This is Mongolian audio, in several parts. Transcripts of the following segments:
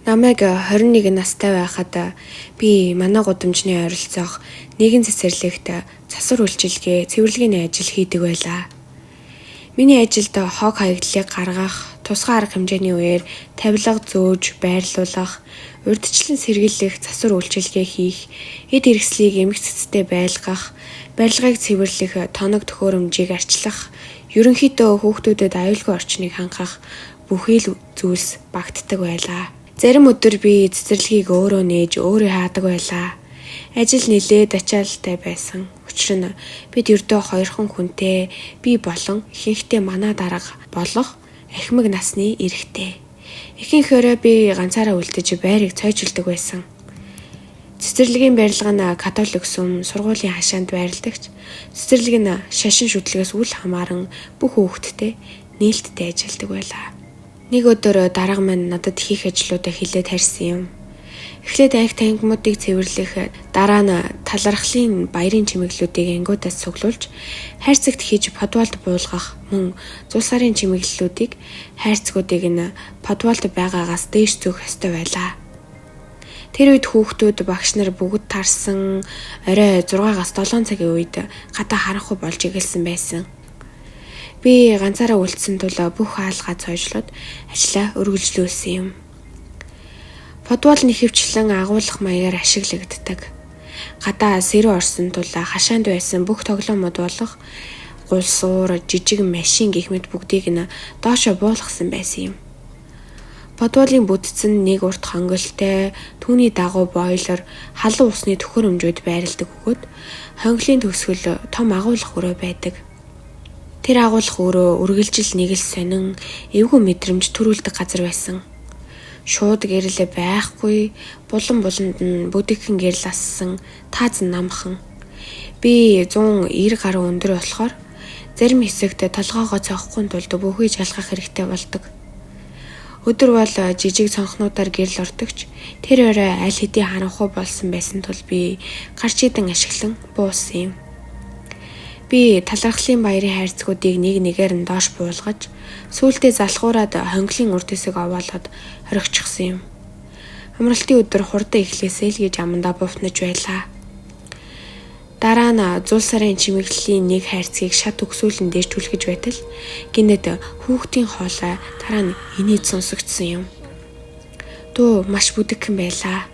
Намайг 21 настай байхад би манай гудамжны ойролцоох нэгэн цэцэрлэгт засвар үйлчилгээ, цэвэрлэгээний ажил хийдэг байлаа. Миний ажилд хог хаягдлыг гаргах, тусгай арга хэмжээний үеэр тавилга зөөж байрлуулах, урьдчилан сэргийлэх засвар үйлчилгээ хийх, эд хэрэгслийг эмх цэцтэй байлгах, барилгыг цэвэрлэх, тоног төхөөрөмжийг арчлах, ерөнхийдөө хүүхдүүдэд аюулгүй орчныг хангах бүхий л зүйлс багтдаг байлаа. Зарим өдөр би цэцэрлэгийг өөрөө нээж, өөрөө хаадаг байлаа. Ажил нэлээд ачаалалтай байсан. Учир нь бид ердөө хоёрхан хүнтэй, би болон ихэнхдээ манай дарга болох ахимаг насны эрэгтэй. Ихэнх өрөө би ганцаараа үлдэж байрыг цойжилдог байсан. Цэцэрлэгийн барилга нь католик сүм сургуулийн хашаанд байрладагч цэцэрлэг нь шашин шүтлэгээс үл хамааран бүх хүүхэдтэй нээлттэй ажилладаг байлаа. Нэг өдөр дарга маань надад хийх ажлуудаа хэлээд харьсан юм. Эхлээд анх танхимуудыг цэвэрлэх, дараа нь талархлын баярын чимэглэлүүдийг ангиудаас цуглуулж хайрцагт хийж подвалд буулгах, мөн зул сарын чимэглэлүүдийг хайрцагуудыг нь подвалд байгаагаас дээш зөөх ёстой байлаа. Тэр үед хүүхдүүд багш нар бүгд тарсан орой 6-аас 7 цагийн үед гадаа харанхуй болж эхэлсэн байсан. Би ганцаараа үлдсэн тул бүх хаалгаа цойжлоод ажлаа үргэлжлүүлсэн юм. Подвал нь ихэвчлэн агуулах маягаар ашиглагддаг. Гадаа сэрүү орсон тул хашаанд байсан бүх тоглоомууд болох гулсуур, жижиг машин гэх мэт бүгдийг нь доошо буулгасан байсан юм. Подвалын бүтц нь нэг урт хонголтой, түүний дагуу бойлер, халуун усны төхөөрөмжүүд байрладаг бөгөөд хонголын төгсгөл том агуулах өрөө байдаг. Тэр агуулах өрөө үргэлжил нэг л сонин эвгүй мэдрэмж төрүүлдэг газар байсан. Шууд гэрэл байхгүй, булан буланд нь бүдэгхэн гэрэл ассан, тааз намхан. Би 190 гаруй өндөр болохоор зарим хэсэгт толгоогоо цохихгүй тулд бүхий жалгах хэрэгтэй болдог. Өдөр бол жижиг цонхнуудаар гэрэл ордогч тэр орой аль хэдийн харанхуй болсон байсан тул би гарч идэн ашиглан буусан юм. Би талархлын баярын хайрцагуудыг нэг нэгээр нь доош буулгаж, сүүлдээ залхуураад хонглын урд хэсэг овоолоод хоригчихсан юм. Амралтын өдөр хурдан эхлээсэй л гэж амандаа бувтнаж байлаа. Дараа нь зул сарын чимэглэлийн нэг хайрцгийг шат төгсүүлэн дээр түлхэж байтал гинэт хүүхдийн хоолой дараа нь инээд сонсогдсон юм. Дуу маш бүдэгхэн байлаа.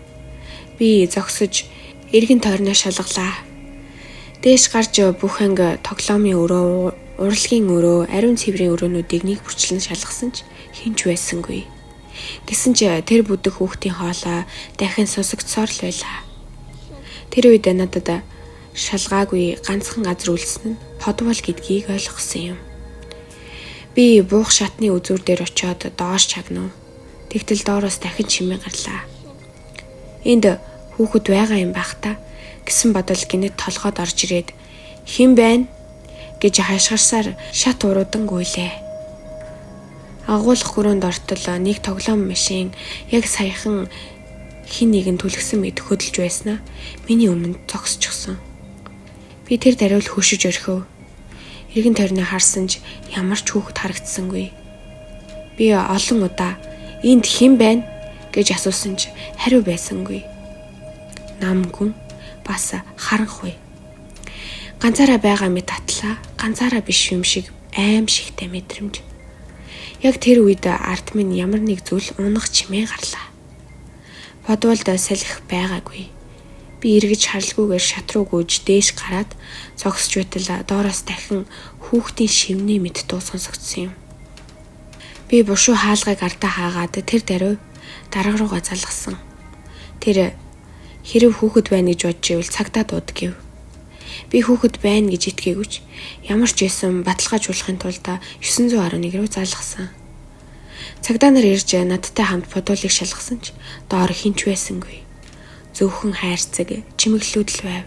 Би зогсож эргэн тойрноо шалгалаа. Дээш гарч бүх анги тоглоомын өрөө, урлагийн өрөө, ариун цэврийн өрөөнүүдийг нэг бүрчлэн шалгасан ч хэн ч байсангүй. Гэсэн ч тэр бүдэг хүүхдийн хоолой дахин сонсогдсоор л байлаа. Тэр үед надад шалгаагүй ганцхан газар үлдсэн нь подвол гэдгийг ойлгосон юм. Би буух шатны үзүүр дээр очиод доош чагнав. Тэгтэл доороос дахин чимээ гарлаа. Энд хүүхэд байгаа юм байх та гэсэн бодол гинэт толгойд орж ирээд хэн байна гэж хашгирсаар шат уруудан гүйлээ. Агуулах өрөөнд ортол нэг тоглоом машин яг саяхан хин нэгэн түлхсэн мэт хөдөлж байснаа миний өмнө зогсчихсон. Би тэр даруул хөшөж орхив. Эргэн тойрноо харсан ч ямар ч хүүхэд харагдсангүй. Би олон удаа энд хэн байна гэж асуусан ч хариу байсангүй. Нам гүн бас харанхуй. Ганцаараа байгаа мэт атлаа, ганцаараа биш юм шиг аим шигтэй мэдрэмж. Яг тэр үед ард минь ямар нэг зүйл унах чимээ гарлаа. Подволд салхи байгаагүй. Би эргэж харалгүйгээр шат руу гүйж дээш гараад зогсож байтал доороос дахин хүүхдийн шивний мэт дуу сонсогдсон юм. Би бушуу хаалгыг ардаа хаагаад тэр даруй дарга руугаа залгасан. Тэр хэрв хүүхэд байна гэж бодож ивэл цагдаа дууд гэв. Би хүүхэд байна гэж итгээгүй ч ямар ч байсан баталгаажуулахын тулд 911 рүү залгасан. Цагдаа нар ирж надтай хамт подволыг шалгасан ч доор хэн ч байсангүй. Зөвхөн хайрцаг, чимэглэлүүд л байв.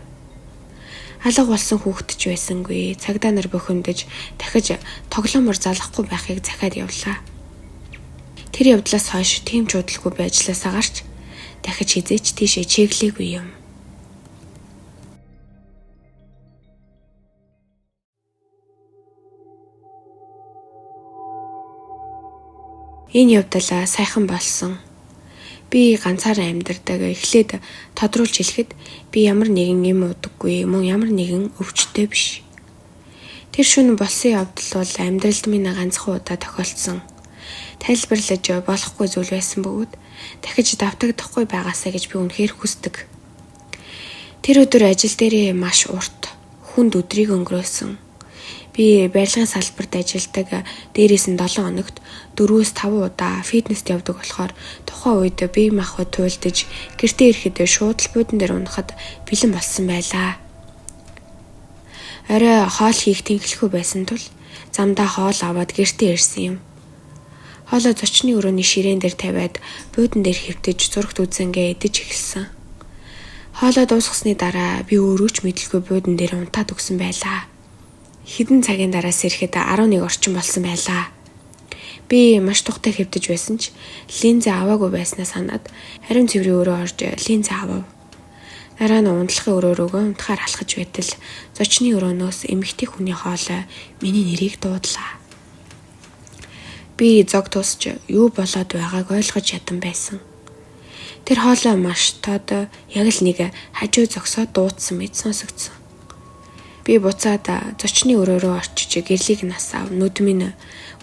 Алга болсон хүүхэд ч байсангүй. Цагдаа нар бухимдаж дахиж тоглоомор залгахгүй байхыг захиад явлаа. Тэр явдлаас хойш тийм ч удалгүй байжлаасаа гарч дахиж хэзээ ч тийшээ чиглээгүй юм. Энэ явдал сайхан болсон. Би ганцаараа амьдардаг. Эхлээд тодруулж хэлэхэд би ямар нэгэн юм удаггүй, мөн ямар нэгэн өвчтэй биш. Тэр шөнө болсон явдал бол амьдралд минь ганцхан удаа тохиолдсон. Тайлбарлаж болохгүй зүйл байсан бөгөөд дахиж давтагдахгүй байгаасай гэж би үнэхээр хүсдэг. Тэр өдөр ажил дээрээ маш урт хүнд өдрийг өнгөрөөсөн. Би барилгын салбарт ажилладаг. Дээрээс нь 7 хоногт 4-5 удаа фитнест явдаг болохоор тухайн үед бие махбод туйлдаж гэртээ ирэхэд шууд л буудан дээр унахад бэлэн болсон байлаа. Орой хоол хийх тэнхлэхүү байсан тул замдаа хоол аваад гэртээ ирсэн юм. Хоолоо зочны өрөөний ширээн дээр тавиад буудан дээр хэвтэж зурагт үзэнгээ идэж эхэлсэн. Хоолоо дуусгасны дараа би өөрөө ч мэдлгүй буудан дээр унтаад өгсөн байлаа. Хэдэн цагийн дараа сэрэхэд 11 орчим болсон байлаа. Би маш тухтай хэвтэж байсан ч линзээ аваагүй байснаа санаад ариун цэврийн өрөө орж линзээ авав. Дараа нь унтлахын өрөө рүүгээ унтахаар алхаж байтал зочны өрөөнөөс эмэгтэй хүний хоолой миний нэрийг дуудлаа. Би зог тусч юу болоод байгааг ойлгож чадан байсан. Тэр хоолой маш тод яг л нэг хажуу зогсоод дуудсан мэт сонсогдсон. Би буцаад зочны өрөө рүү очиж гэрлийг насаав. Нүд минь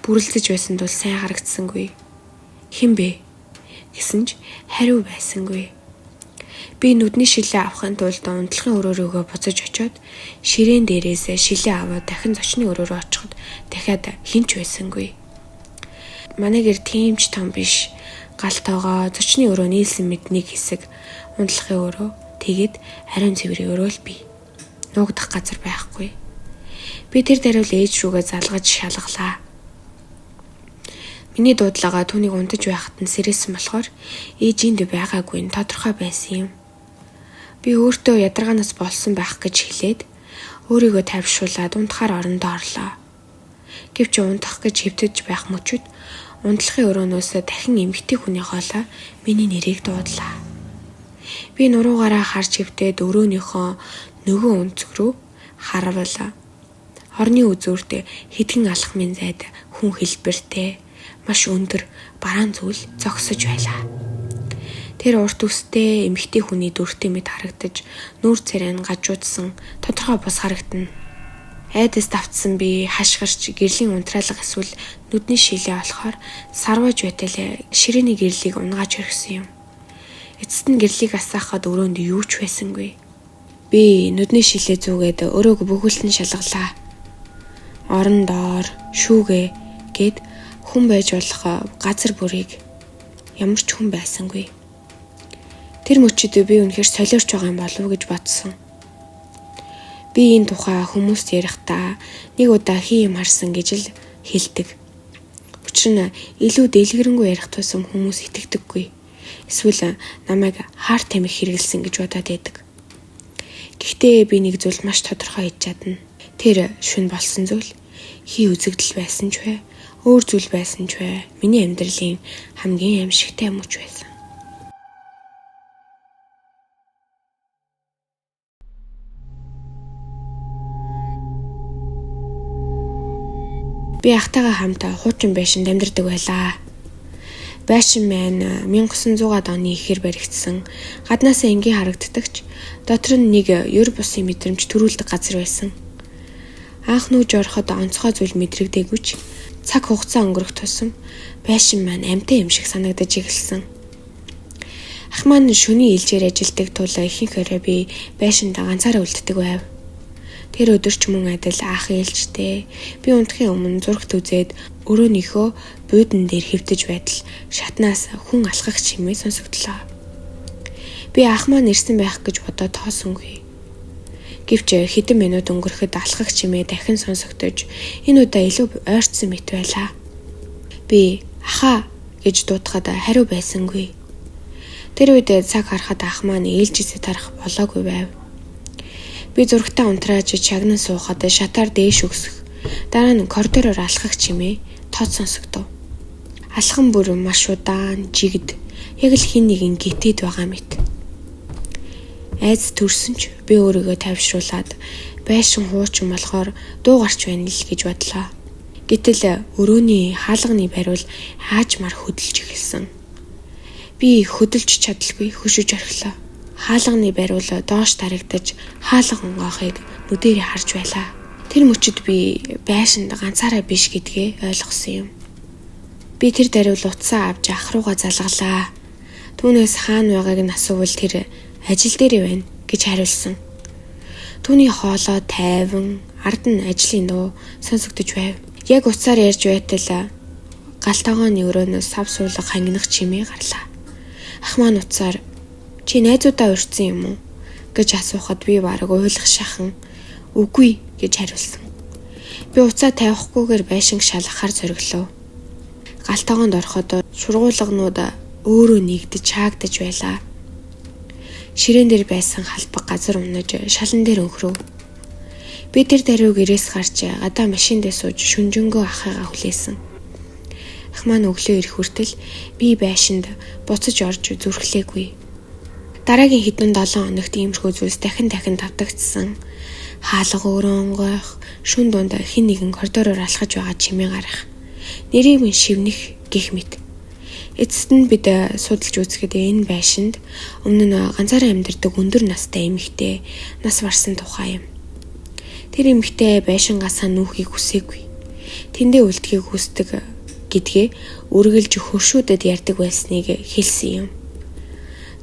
бүрэлдэж байсан тул сайн харагдсангүй. Хэн бэ? Гэсэн ч хариу байсангүй. Би нүдний шилээ авахын тулд унтлахын өрөө рүүгээ буцаж очиод ширээн дээрээс шилээ аваад дахин зочны өрөө рүү очиход дахиад хэн ч байсангүй. Манай гэр тийм ч том биш. Гал тоогоо зочны өрөө нийлсэн мэт нэг хэсэг унтлахын өрөө, тэгээд ариун цэврийн өрөө л бий. Нуугдах газар байхгүй. Би тэр даруул ээж рүүгээ залгаж шалгалаа. Миний дуудлага түүнийг унтаж байхад нь сэрээсэн болохоор ээж энд байгаагүй нь тодорхой байсан юм. Би өөртөө ядаргаанаас болсон байх гэж хэлээд өөрийгөө тайвшруулад унтахаар орондоо орлоо. Гэвч унтах гэж хэвтэж байх мөчид унтлахын өрөөнөөс дахин эмэгтэй хүний хоолой миний нэрийг дуудлаа. Би нуруугаараа харж хэвтээд өрөөнийхөө нөгөө өнцөг рүү харвал орны үзүүрт хэдхэн алхмын зайд хүн хэлбэртэй маш өндөр бараан зүйл зогсож байлаа. Тэр урт үстэй эмэгтэй хүний дүртэй мэт харагдаж нүүр царай нь гажуудсан тодорхой бус харагдана. Айдас давтсан би хашгирч гэрлийн унтраалга эсвэл нүдний шилээ олохоор сарваж байтал ширээний гэрлийг унгааж орхисон юм. Эцэст нь гэрлийг асаахад өрөөнд юу ч байсангүй. Би нүдний шилээ зүгээд өрөөг бөгөлтөн шалгалаа. Орон доор шүүгээ гэд хүн байж болох газар бүрийг ямар ч хүн байсангүй. Тэр мөчид би үнэхээр солиорч байгаа юм болов уу гэж бодсон. Би энэ тухай хүмүүст ярихдаа нэг удаа хий юм харсан гэж л хэлдэг. Учир нь илүү дэлгэрэнгүй ярих тусам хүмүүс итгэдэггүй. Эсвэл намайг хаар тамхи хэрэглэсэн гэж бодоод байдаг. Гэхдээ би нэг зүйл маш тодорхой хийж чадна. Тэр шүн болсон зүйл хий үзэгдэл байсан ч бай, өөр зүйл байсан ч бай. Миний амьдралын хамгийн аимшигтай мөч байсан. Би ахтайгаа хамт хуучин байшинд амьдардаг байлаа. Байшин маань 1900-аад оны ихээр баригдсан. Гаднаасаа энгийн харагддаг ч дотор нь нэг ер бусын мэдрэмж төрүүлдэг газар байсан. Анх нүүж ороход онцгой зүйл мэдрэгдээгүй ч цаг хугацаа өнгөрөх тусам байшин маань амьтан юм шиг санагдаж эхэлсэн. Ах маань шөнийн илжээр ажилдаг тул ихэнх орой би байшинд ганцаараа үлддэг байв. Тэр өдөр ч мөн адил ах ээлжтэй би унтахын өмнө зурагт үзээд өрөөнийхөө буудан дээр хэвтэж байтал шатнаас хүн алхах чимээ сонсогдлоо. Би ах маань ирсэн байх гэж бодоод тоосонгүй. Гэвч хэдэн минут өнгөрөхөд алхах чимээ дахин сонсогдож энэ удаа илүү ойртсон мэт байлаа. Би "Ахаа" гэж дуудахад хариу байсангүй. Тэр үед цаг харахад ах маань ээлжээсээ тарах болоогүй байв. Би зурагтаа унтрааж чагнан суухад шатаар дээш өксөх. Дараа нь коридороор алхах чимээ тод сонсогдов. Алхам бүр маш удаан, жигд, яг л хэн нэгэн гитэд байгаа мэт. Айц төрсөн ч би өөрийгөө тайвшруулад байшин хуучин болохоор дуу гарч байна л гэж бодлоо. Гэтэл өрөөний хаалганы бариул хаажмаар хөдөлж эхэлсэн. Би хөдөлж чадалгүй хөшөж орхилоо. Хаалганы бариул доош дарагдаж хаалга онгоохыг нүдэрээ харж байлаа. Тэр мөчид би байшинд ганцаараа биш гэдгээ ойлгосон юм. Би тэр даруул утсаа авч ах руугаа залгалаа. Түүнээс хаана байгааг нь асуувал тэр ажил дээрээ байна гэж хариулсан. Түүний хоолой тайван, ард нь ажлын дуу сонсогдож байв. Яг утсаар ярьж байтал гал тогооны өрөөнөөс сав суулга хангинах чимээ гарлаа. Ах маань утсаар "Чи найзуудаа урьдсан юм уу?" гэж асуухад би бараг уйлах шахан "Үгүй" гэж хариулсан. Би утсаа тавихгүйгээр байшинг шалгахаар зориглов. Гал тогоонд ороход шургуулганууд өөрөө нэгдэж чаагдаж байлаа. Ширээн дээр байсан халбаг газар унаж шалан дээр өнхрөв. Би тэр даруй гэрээс гарч гадаа машин дээр сууж шүнжэнгөө ахыгаа хүлээсэн. Ах маань өглөө ирэх хүртэл би байшинд буцаж орж зүрхлээгүй. Дараагийн хэдэн 7 хоногт иймэрхүү зүйлс дахин дахин давтагдсан. Хаалга өөрөө онгойх, шүн дунд хэн нэгэн коридороор алхаж байгаа чимээ гарах. Нэрийг минь шивнэх гэх мэт. Эцэст нь бид судалж үзэхэд энэ байшинд өмнө нь ганцаараа амьдардаг өндөр настай эмэгтэй нас барсан тухай юм. Тэр эмэгтэй байшингаасаа нүүхийг хүсээгүй. Тэндээ үлдэхийг хүсдэг гэдгээ үргэлж хөршүүдэд ярьдаг байсныг хэлсэн юм.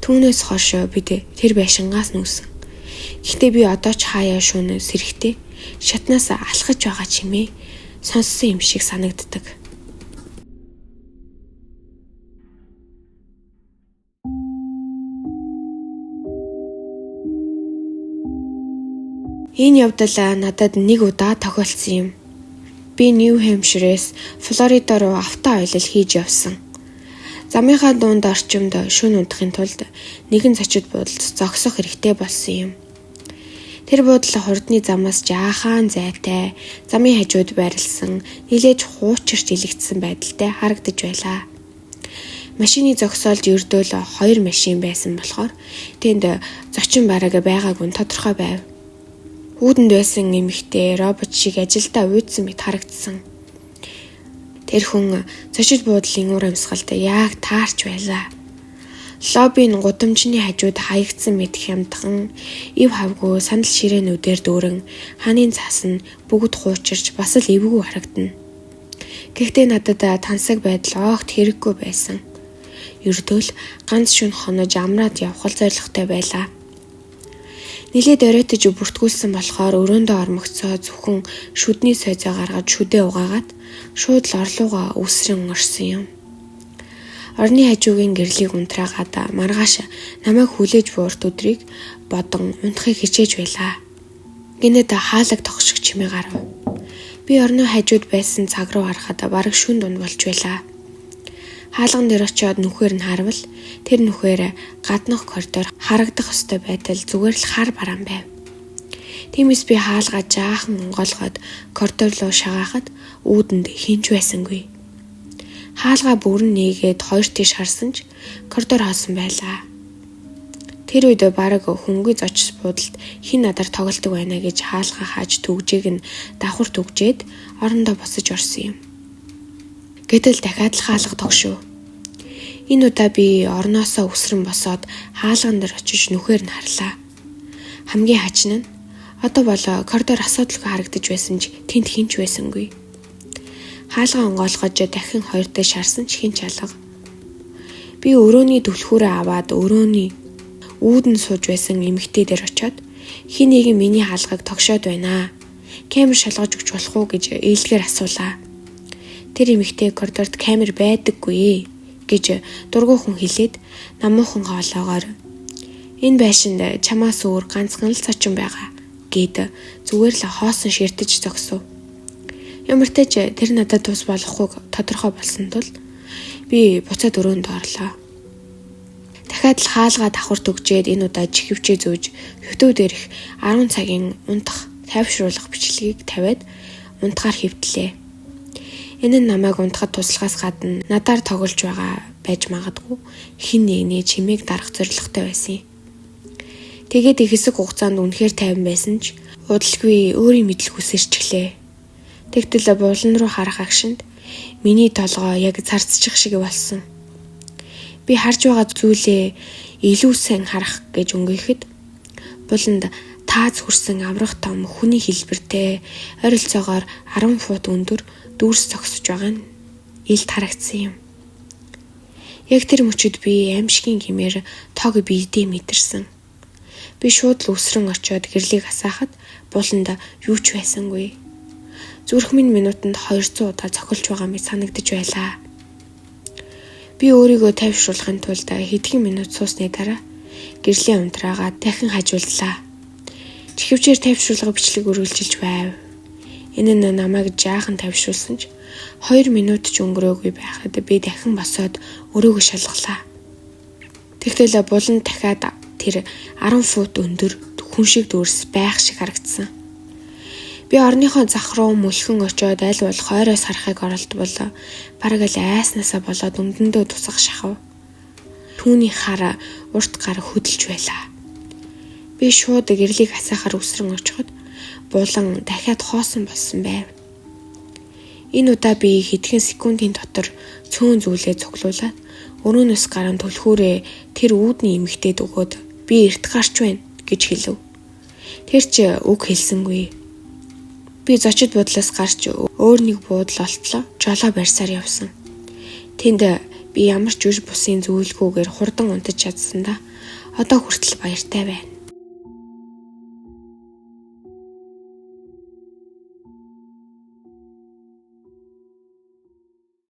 Түүнээс хойш бид тэр байшингаас нүүсэн. Гэхдээ би одоо ч хаяа шөнө сэрэхдээ шатнаас алхаж байгаа чимээ сонссон юм шиг санагддаг. Энэ явдал надад нэг удаа тохиолдсон юм. Би Нью Хэмпширээс Флорида руу авто аялал хийж явсан. Замынхаа дунд орчимд шөнө унтахын тулд нэгэн зочид буудалд зогсох хэрэгтэй болсон юм. Тэр буудал хурдны замаас жаахан зайтай, замын хажууд байрлсан, нилээж хуучирч илэгдсэн байдалтай харагдаж байлаа. Машины зогсоолд ердөөл 2 машин байсан болохоор тэнд зочин бараг байгаагүй нь тодорхой байв. Үүдэнд байсан эмэгтэй робот шиг ажилдаа уйдсан мэт харагдсан. Тэр хүн зочид буудлын уур амьсгалд яг таарч байлаа. Лоббийн гудамжны хажууд хаягдсан мэт хямдхан, ив хавгүй сандал ширээнүүдээр дүүрэн ханын цаас нь бүгд хуучирч бас л эвгүй харагдана. Гэхдээ надад тансаг байдал огт хэрэггүй байсан. Ердөөл ганц шөнө хонож амраад явах л зорилготой байлаа. Нилээд оройтож бүртгүүлсэн болохоор өрөөндөө ормогцоо зөвхөн шүдний сойзоо гаргаж шүдээ угаагаад шууд л орлуугаа үсрэн орсон юм. Орны хажуугийн гэрлийг унтраагаад маргааш намайг хүлээж буурт өдрийг бодон унтахыг хичээж байлаа. Гинэт хаалаг тогшиг чимээ гарав. Би орны хажууд байсан цаг руу харахад бараг шүн дунд болж байлаа. Хаалган дээр очиод нүхээр нь харвал тэр нүхээр гаднах коридор харагдах ёстой байтал зүгээр л хар бараан байв. Тиймээс би хаалгаа жаахан онгойлгоод коридор руу шагаахад үүдэнд хинч байсангүй. Хаалгаа бүрэн нээгээд хоёр тийш харсан ч коридор хоосон байлаа. Тэр үед бараг хөнгүй зочид буудалд хэн надаар тоглодог байна гэж хаалгаа хааж түгжээг нь давхар түгжээд орондоо босож орсон юм. Гэтэл дахиад л хаалга тогшив. Энэ удаа би орноосоо үсрэн босоод хаалган дээр очиж нүхээр нь харлаа. Хамгийн хачин нь одоо бол коридор асуудалгүй харагдаж байсан ч тэнд хинч байсангүй. Хаалгаа онгойлгож дахин хоёр дээр шарсан ч хинч алга. Би өрөөний түлхүүрээ аваад өрөөний үүдэн сууж байсан эмэгтэй дээр очиод хэн нэгэн миний хаалгаг тогшоод байна. Камер шалгаж өгч болох уу гэж ээлгээр асуулаа. Тэр эмэгтэй коридорт камер байдаггүй гэж дургүй хүн хэлээд намуухан хоолоогоор энэ байшинд чамаас өөр ганцхан л зочин байгаа гэд зүгээр л хоосон ширтэж зогсов. Ямартай ч тэр надад тус болохгүйг тодорхой болсон тул би буцаад өрөөнд орлоо. Дахиад л хаалгаа давхар түгжээд энэ удаа чихвчээ зүүж хөтөө дээрх 10 цагийн унтах тайвшруулах бичлэгийг тавиад унтахаар хэвтлээ. Энэ нь намайг унтахад туслахаас гадна надаар тоглож байгаа байж магадгүй хэн нэгний чимээг дарах зорилготой байсан юм. Тэгээд их хэсэг хугацаанд үнэхээр тайван байсан ч удалгүй өөрийн мэдл хүсэрчглээ. Тэгтэл булан руу харах агшинд миний толгой яг царцчих шиг болсон. Би харж байгаа зүйлээ илүү сайн харах гэж өнгийхэд буланд тааз хүрсэн аврах том хүний хэлбэртэй ойролцоогоор 10 фут өндөр дүрс зогсож байгаа нь илт харагдсан юм. Яг тэр мөчид би аимшигын гимээр тог биедээ мэдэрсэн. Би шууд л үсрэн очиод гэрлийг асаахад буланд юу ч байсангүй. Зүрх минь минутанд 200 удаа цохилж байгаа мэт санагдаж байлаа. Би өөрийгөө тайвшруулахын тулд хэдхэн минут суусны дараа гэрлийн унтраагаа дахин хажууллаа. Чихвчээр тайвшруулга бичлэг үргэлжилж байв. Энэ нь намайг жаахан тайвшруулсан ч 2 минут ч өнгөрөөгүй байхад би дахин босоод өрөөгөө шалгалаа. Тэгтэл булан дахиад тэр 10 фут өндөр хүн шиг дүрс байх шиг харагдсан. Би орныхоо зах руу мөлхөн очиод аль болох ойроос харахыг оролдвол бараг л айснаасаа болоод өмдөндөө тусах шахав. Түүний хар урт гар хөдөлж байлаа. Би шууд гэрлийг асаахаар үсрэн очиход булан дахиад хоосон болсон байв. Энэ удаа би хэдхэн секундын дотор цөөн зүйлээ цуглуулад өрөөнөөс гарan түлхүүрээ тэр үүдний эмэгтэйд өгөөд би эрт гарч байна гэж хэлв. Тэр ч үг хэлсэнгүй. Би зочид буудлаас гарч өөр нэг буудал олтлоо жолоо барьсаар явсан. Тэнд би ямар ч үр бусын зүйлгүйгээр хурдан унтаж чадсандаа одоо хүртэл баяртай байна.